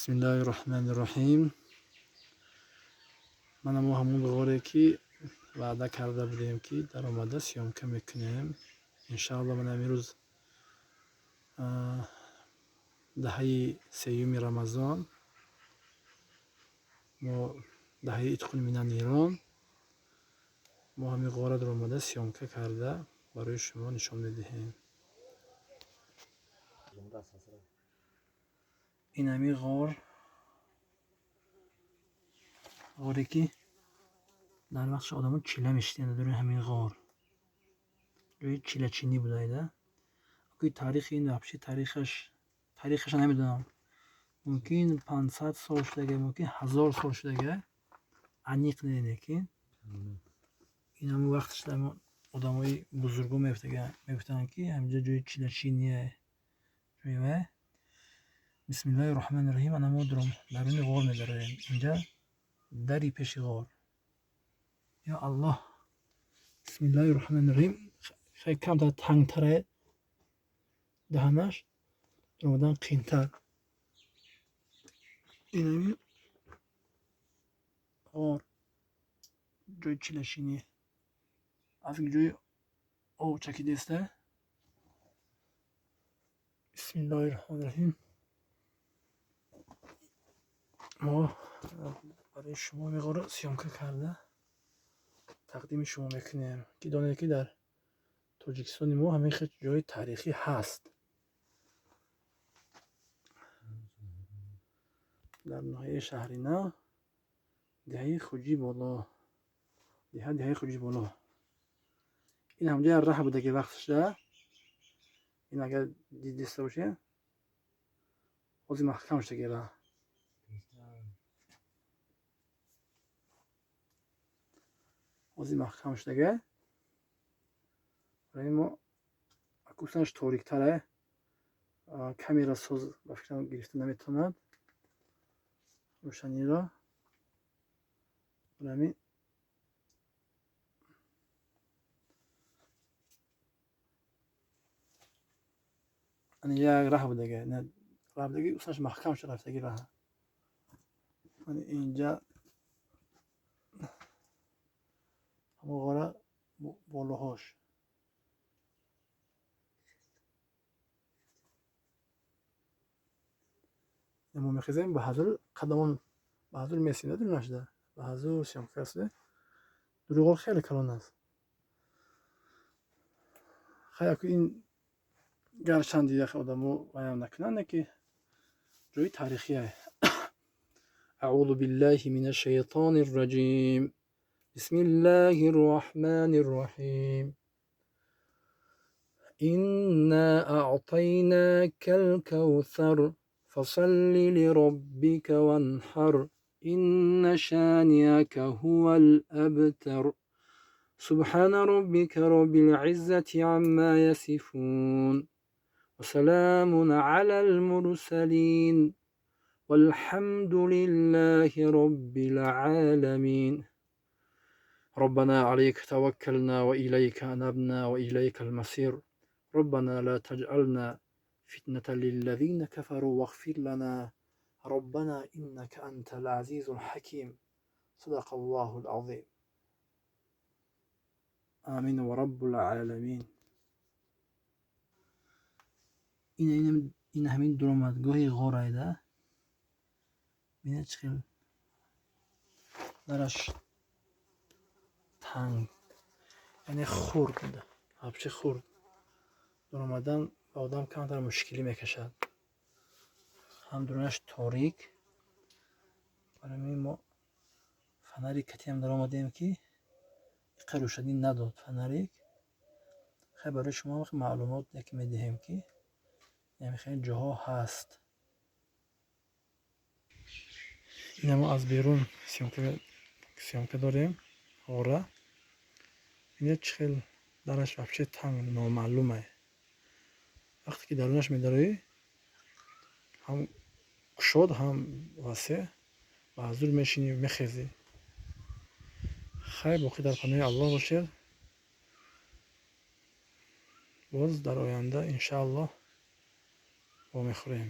Бисмиллаҳи роҳмани роҳим. Мана мо ҳамон ғоре, ки ваъда карда будем, ки даромада съёмка мекунем. Иншаалло, мана имрӯз даҳаи сеюми Рамазон, мо даҳаи Итқун минан Эрон, мо ҳамин ғора даромада съёмка карда барои шумо нишон медиҳем. Ин ҳамин ғор, ғоре, ки дар вақтш одамо чила мешиданд дар даруни ҳамин ғор, ҷои чилачинӣ будайда. Акӯи таърихи ин вообще таърихаша намедонам, мумкин 500 сол шудага, мумкин 1000 сол шудага, аниқ не, лекин ин ҳамин вақтш одамои бузурго мегуфтанд, ки ҳаминҷо ҷои чилачиния, ҷои вай. Бисмиллаҳи роҳмани роҳим. Ана мо даруни ғор медароем. Инҷа дари пеши ғор. Ё Аллоҳ, бисмиллаҳи роҳмани роҳим. Хеле камтар тангтара даҳанаш, даромадан қиинтар. Ин ҳамин ғор, ҷои чилашинӣ, аз ҷои об чакидеста. Бисмиллаҳи роҳмани роҳим. Мо барои шумо ин ғорро съёмка карда тақдими шумо мекунем, ки донед, ки дар Тоҷикистони мо ҳамин хел ҷои таърихӣ ҳаст. Дар ноҳияи Шаҳри Нав, деҳаи Хуҷи Боло, деҳаи Хуҷи Боло. Ин ҳамҷо як раҳ буда, ки вақтшда ин агар дидиста бошед, ҳозир маҳкам шудаги раҳ. Ҳозир маҳкам шудага. Барои мо акусанаш ториктаре, камера соз ба фикрам гирифта наметавонад рӯшаниро. Барои ҳамин як раҳ будага, раҳ будаги, усанаш маҳкам шуда рафтаги раҳ. Мана инҷа ҳамон ғора болоҳош. Мо мехезем ба ҳазур қадамон, ба ҳазур месем, дур нашуда ба ҳазур съёмка аст. Дури ғор хеле калон аст. Хай, аку ин гарчанди яхе одамо ваям накунанд, ки ҷои таърихие. Аъузу биллаҳи мина шайтони рраҷим. Бисмиллаҳи рраҳмани рраҳим. Инна аътайнакал кавсар фасалли лироббика ванҳар инна шаниака ҳувал абтар. Субҳана роббика роббил иззати амма ясифун васаламун алал мурсалин валҳамду лиллаҳи роббил оламин. ربنا عليك توكلنا وإليك أنبنا وإليك المصير. ربنا لا تجعلنا فتنة للذين كفروا واغفر لنا ربنا إنك أنت العزيز الحكيم. صدق الله العظيم. آمين ورب العالمين. این همین درآمدگاه غار. بینید چه خیلی درش танг, яъне хурд, вообще хурд. Даромадан ба одам камтар мушкилӣ мекашад. Ҳам дурунаш торик. Барои ҳамин мо фонарик катиам даромадем, ки иқа рӯшанӣ надод фонарик. Хай, барои шумо маълумот яке медиҳем, ки ҳамин хел ҷоҳо ҳаст. Ина мо аз берун съёмка дорем ғора. Бинед, чӣ хел дараш вообще танг, номаълуме. Вақте ки дарунаш медароӣ, ҳам кушод, ҳам васеъ, ба ҳазур мешинӣ, мехезӣ. Хайр, боқӣ дар паноҳи Аллоҳ бошед. Боз дар оянда, иншааллоҳ, вомехӯрем.